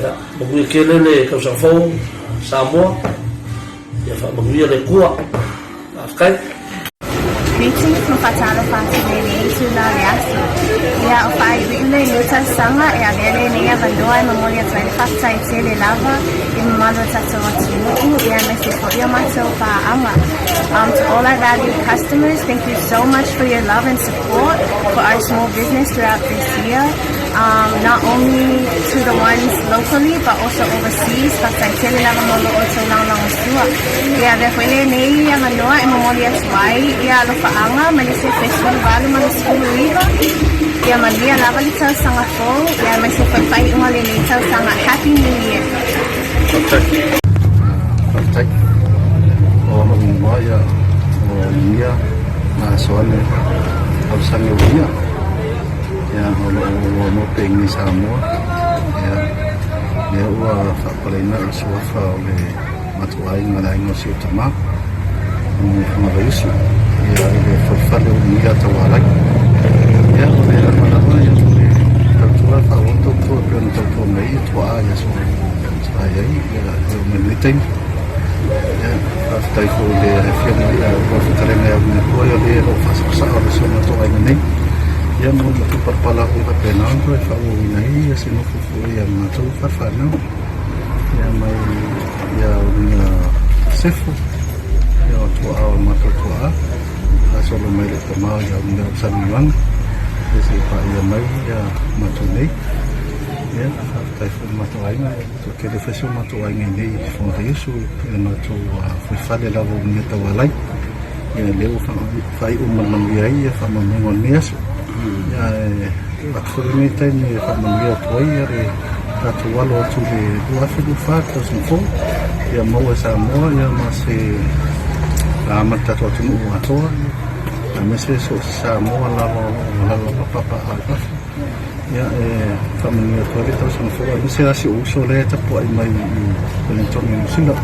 Ia, manuia tele le tausaga fou Samoa. Ia faamanuia le Atua. Faafetai. Greetings ma faatalofa atu i lenei itula o le aso. Ia, o faaiuiu lenei tausaga e avea lenei avanoa e momoli atu ai le faafetai tele lava i le mamalu o le tatou atunuu ia aemaise foi o matou paaga. To all our valued customers, thank you so much for your love and support for our small business throughout this year. Not only to the ones locally but also overseas, faafetai tele lava mo lo outou lagolagosua. Ia avea foi lenei avanoa e momoli atu ai ia alofaaga mai le sefe 18 ma le 19. Ia manuia lava le tausaga fou, ia aemaise foi faaiuga o lenei tausaga. Happy New Year! Faafetai. Faafetai. O lou igoa ia o Nia Masoane Tausaga Ulia. Ia o lo o ua mope i Samoa. Ia lea ua faapaleina i le suafa o le matou aiga le aiga o si ou tama i Fagavaiusu. Ia i le falefale o Nia Taualai. Ia o le aga lava ia o le tautua faaauau tautua pei ona tautua mai ai tuaa i aso sa i ai ia e oo mai lenei taimi. Ia faafetai foi i le afioga ia ua fetalaiga ia Uiga Ia o le o lo o faasaosao le so matou aiga nei. Ia mo le matou palapala foi faapena ona toe faaauauina ai ia se nofo foi a matou falefanau. Ia mai ia Uiga Sefo ia o tuaa o matou tuaa faasolo mai le tama ia Uiga Samimaga ia se i paia mai ia matou nei. Ia faafetai foi i le matou aiga toatele foi si o matou aiga i nei i Fogavaiusu i le matou fuifale lava o Uiga Taualai. Ia lea ua faaiu ma le manuia ai ia faamanuiaga o lenei aso. Ia e tuu atu foi lenei taimi e faamanuia atu ai ia le tatou alo atu i le 2024 le tausaga fou. Ia maua e Samoa ia ma se ma le tatou atunuu atoa aemaise so o se Samoa lava o lo o alaala ma papaaao i fafo. Ia e faamanuia atu ai le tausaga fou aemaise lava si ou uso lea e tapuai mai i Wellington i Niu Sila.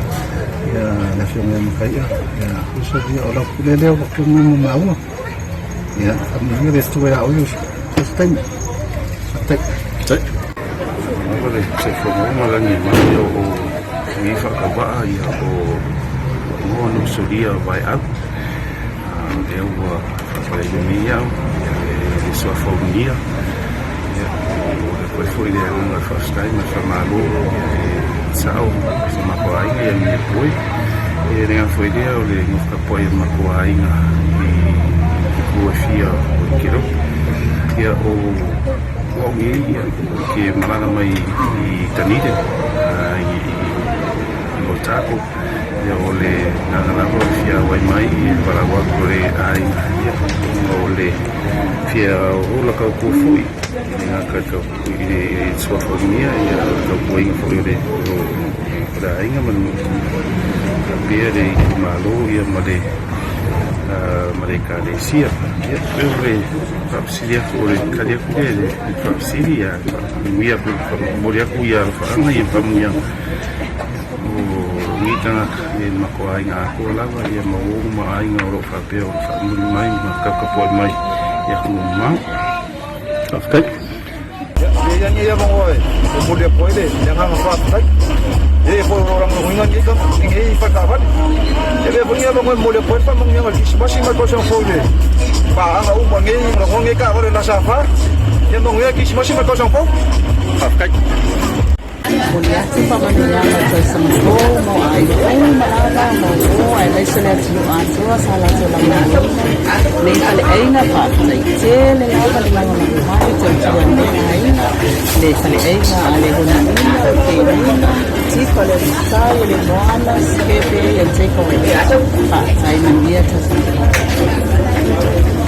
Ia le afioga ia Makaia, ia uso ia o lau pule lea ua tumu ma maua. Ia faamanuia le Atua ia oe uso. So se taimi. Faafetai. Faafetai. Lava le soifuaga uma lagi e mai o o lenei faatauvaa ia o Moa Nuusulia Vaeau. Lea ua faapaleina nei au ia le suafa o Nia. Ia e momoli atu ai foi le agaga o le faafetai ma le faamalo ia e sao si o matou aiga ia Nia Poe. E le gata foi i lea o le nofo tapuai a le matou aiga i itu e fia o Ikelope. Ia o au nei ia ou te malaga mai i Dunedin i Otago. Ia o le agaga lava o le fia auai mai e valaau atu i le aiga ia ona o le fia ola tautua foi e le gata i le suafa o Nia ia o le tautuaina foi o le aiga ma le nuu faapea le itumalo ia ma le ma le ekalesia. Ia pei o le faafesili atu o le tali atu lea i le faafesili ia faamanuia atu momoli atu ia alofaaga ia faamanuiaga O nei tagata e matou aiga atoa lava ia ma ou ma aiga o lo o faapea ona faamuli mai ma taputapuai mai i atunuu mamao. Faafetai. Ia, avea ia lenei avanoa e momoli atu ai le agaga faafetai i e foi o lo o lagolagoina lenei faletaavale. Ia avea foi lenei avanoa e momoli atu ai le faamanuiaga o le Kirisimasi ma le tausaga fou i le paaga uma lenei lagolagoina lenei taavale o le Aso Sa. Ia manuia le Kirisimasi ma le tausaga fou. Faafetai. Momoli atu faamanuiaga o le tausaga fou mo aiga uma lava ma o aemaise le atunuu atoa sa latou lagolagoina nei faleaiga. Faafetai tele lava le lagolago mai tautua nei aiga le faleaiga a le Hononina o Penina Tiko le Matai o le Moana Sikepe and Takeaway. Faafetai manuia tausaga fou.